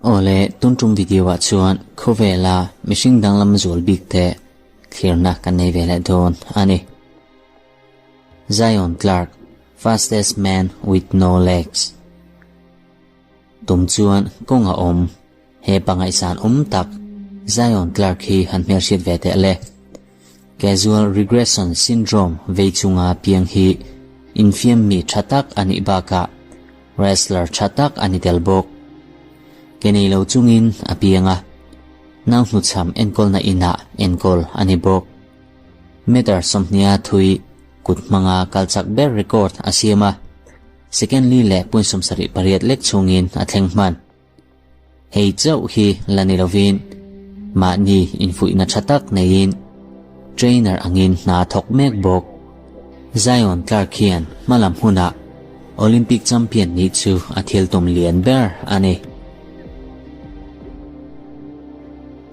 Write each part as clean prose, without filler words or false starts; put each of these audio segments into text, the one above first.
Awle, tun tum video ah chuan khawvela mihring danglam zual bik te thlirna kan nei ve leh dawn a ni. Zion Clark, Fastest man with no legs. Tum chuan kawng a awm. He pa ngaihsan awm tak Zion Clark hi han hmelhriat ve teh le. Casual Regression Syndrome vei chunga piang hi infiam mi tha tak a nih bakah wrestler tha tak a ni tel bawk. Ke nei lo chungin a piang a, nau hnuchham enkawlna inah enkawl a ni bawk. Meter 20 thui kut hmanga kal chak ber record a siam a, second li leh point 78 lek chhungin a thleng hman. Hei chauh hi la ni lovin mahni infuihna tha tak neiin trainer angin hna thawk mek bawk. Zion Clark hian hmalam hunah Olympic champion nih chu a thil tum lian ber a ni.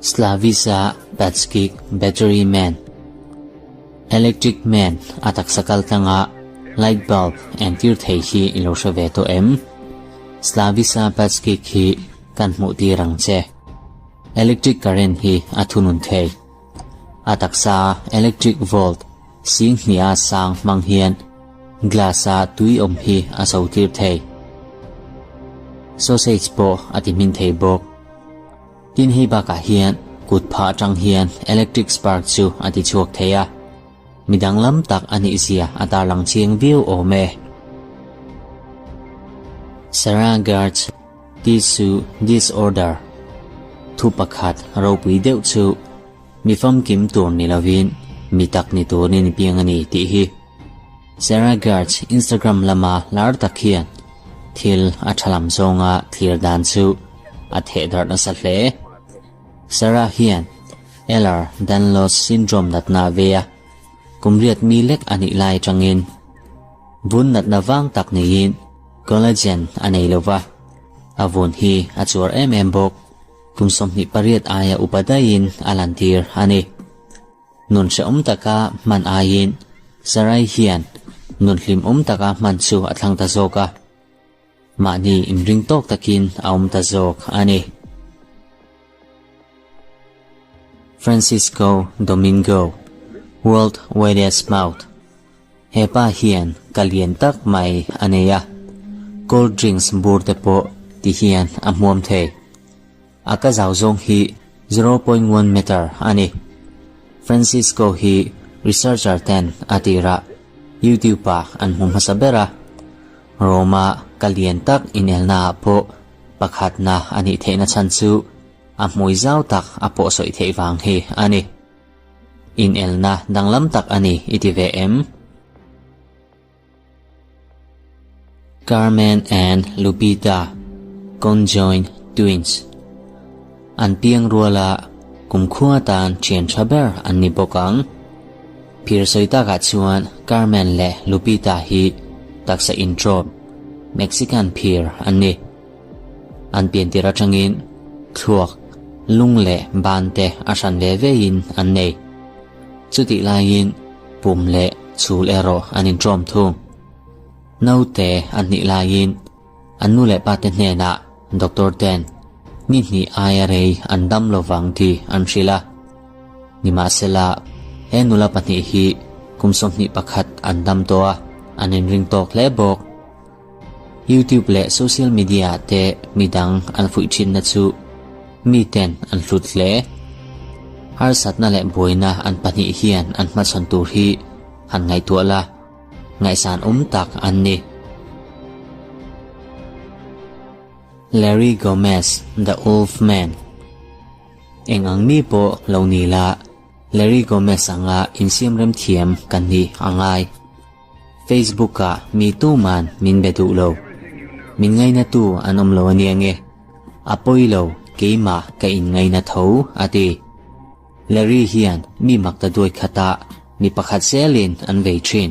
Slavisa Patskik Battery Man Electric Man a taksa kal tlanga light bulb entir thei hi i lo hre ve tawh em? Slavisa Patskik hi kan hmuh tir ang che. Electric current hi a thunun thei. A taksa electric volt sing hniha sang hmang hian glass a tui awm hi a so tir thei. Sausage pawh a ti hmin thei bawk. Tin hei bakah hian kut phah atang hian electric spark chu a ti chhuak thei a, mi danglam tak a nih zia a tarlang chiang viau awm e. Sarah Gertz Tissue Disorder Thu pakhat ropui deuh chu mi famkim tur ni lovin mi tak ni turin piang a ni tih hi. Sarah Gertz Instagram lama lar tak hian thil a tha lam zawnga thlir dan chu a theh darh nasa hle. Sarah hian Ehlers-Danlos syndrome natna a vei a, kum riat mi lek a nih lai atangin vun natna vang tak niin collagen a nei lo va, a vun hi a chuar em em bawk. Kum 28 aia upa daihin a lantir a ni. Nun hrehawm taka hman aiin Sarai hian nun hlimawm taka hman chu a thlang ta zawk a, mahni inring tawk takin a awm ta zawk a ni. Francisco Domingo, World Widest Mouth, He pa hian ka lian tak mai a nei a, cold drinks bur te pawh ti hian a hmuam thei. A ka zau zawng hi 0.1 meter a ni. Francisco hi researcher ten a tirah YouTube ah an hmu hmasa ber a, Rome-a ka lian tak inelna ah pawh pakhatna a nih theihna chhan chu a hmui zau tak a pawh sawi theih vang hi a ni. Inelna danglam tak a ni i ti ve em? Carmen and Lupita, conjoined twins. An piang ruala kumkhua tan thian tha ber an ni bawk ang. Phir sawi takah chuan Carmen leh Lupita hi taksa intrawp, Mexican phir an ni. An piantir atangin thluak, lung leh ban te a hran ve vein an nei. Chutih laiin pum leh chhul erawh an intrawm thung. Naute an nih laiin an nu leh pate hnenah doctor ten ni hnih aia rei an dam lovang tih an hrilh a. Nimahsela, he nula pahnih hi kum 21 an dam tawh a, an inring tawk hle bawk. YouTube leh social media ah te midang an fuih thinna chu miten an hlut hle. Harsatna leh buaina an pahnih hian an hmachhawn tur hi han ngaihtuah la, ngaihsan awm tak an ni. Larry Gomez, The Wolf Man. Eng ang mi pawh lo ni la, Larry Gomez anga insiamrem thiam kan nih a ngai. Facebook ah mi tuman min be duh lo. Min ngaina tu an awm lo ania nge. A pawi lo, keimah ka in ngaina tho, a ti. Larry hian mi mak ta duai khatah mi pakhat zelin an vei thin.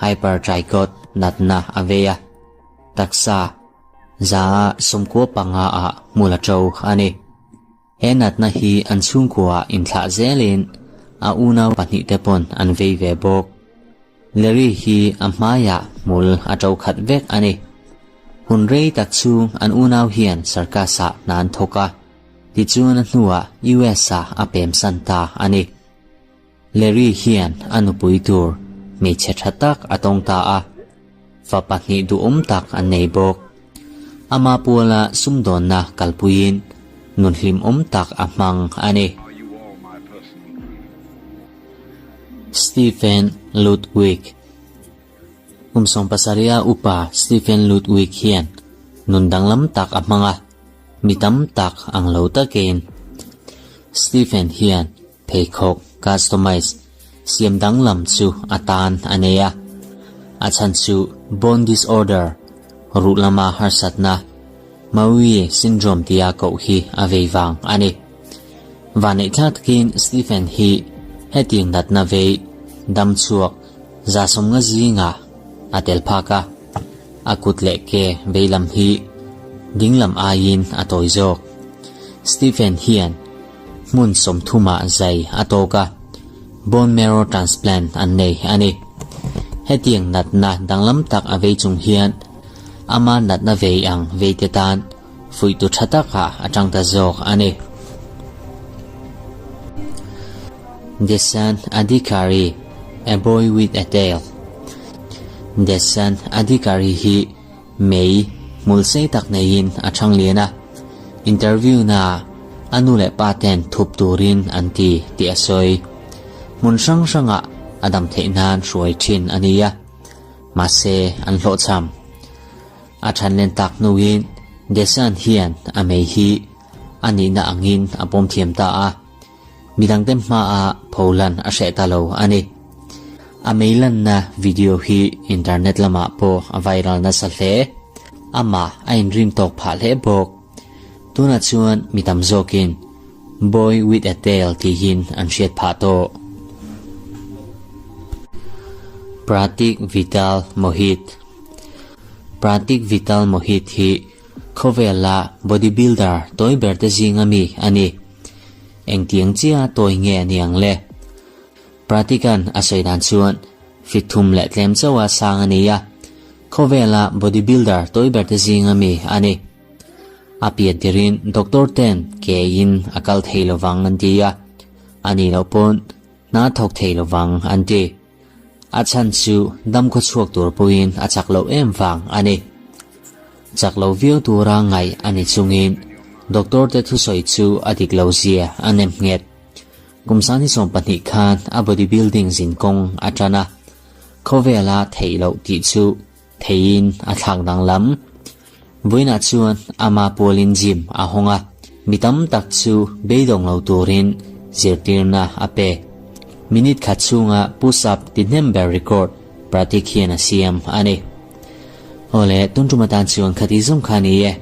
Hypertrichot natna a vei a. Taksa 95% ah hmul a to a ni. He natna hi an chhungkua inthlah zelin a unau pahnih te pawn an vei ve bawk. Larry hi a hmaiah hmul a to khat vek a ni. Hun rei tak chhung an unau hian circus-ah hna an thawk a, tichuan a hnuah US-ah a pemsan ta a ni. Larry hian a nupui tur hmeichhe tha tak a tawng ta a, fa pahnih duhawm tak an nei bawk. Ama puala sumdawnna kalpuiin nun hlimawm tak a hmang a ni. Stephen Ludwig Kum sawmpasarih a upa Stephen Ludwig hian nun danglam tak a hmang a, mi tam tak ang lo takin Stephen hian Pheikhawk customize siam danglam chu a tan a nei a, a chhan chu bone disorder, ruh lama harsatna, Maui syndrome tia koh hi a vei vang a ni. Vaneihthlak takin Stephen hi hetiang natna vei dam chhuak zasawmnga zingah a tel phak a, a kut leh ke vei lam hi dinglam aiin a tawi zawk. Stephen hian hmun sawmthumah zai a tawk a, bone marrow transplant an nei a ni. Hetiang natna danglam tak a vei chung hian ama natna vei ang veite tan fuihtu tha takah a tang ta zawk a ni. Desan Adhikari, A Boy With A Tail Desan Adhikari hi Mei hmul sei tak neiin a chhang lian a, interview naah a nu leh pa ten thup turin an ti tih a sawi. Hmun hrang hrangah a dam theih nan hruai thin a ni a, mahse an hlawhchham. A than len tak hnuin Desan hian a mei hi a nihna angin a pawm thiam ta a. Midangte hmaah pholan a hreh ta lo a ni. A mei lanna video hi internet lamah pawh a viral nasa hle. Amah a inrin tawk phah hle bawk. Tunah chuan mi tam zawkin Boy with a tail tihin an hriat phah tawh. Pratik Vital Mohit Pratik Vital Mohit hi khawvela bodybuilder tawi berte zinga mi a ni. Engtiang chiah tawi nge a ni ang le? Pratikan a sawi dan chuan fit thum leh tlem chauha sang a ni a, khawvela bodybuilder tawi berte zinga mi a ni. A pian tirin doctor ten keiin a kal thei lovang an ti a, a nih loh pawn hna thawk thei lovang an ti. A chhan chu dam khaw chhuak tur pawhin a chak loh em vang a ni. Chak lo viau tura ngaih a ni chungin doctor te thusawi chu a dik lo zia a nem nghet. Kum sanghnisawm pahnih khan a bodybuilding zin kawng a tan a, khawvela theih loh tih chu theiin a thlak danglam. Vawiinah chuan ama pualin gym a hawng a, mi tam tak chu beidawng lo turin zirtirna a pe. Minute khat chhunga push-up ti hnem ber record Pratik hian a siam a ni. Awle, tun tum atan chuan khati zawng kha a ni e.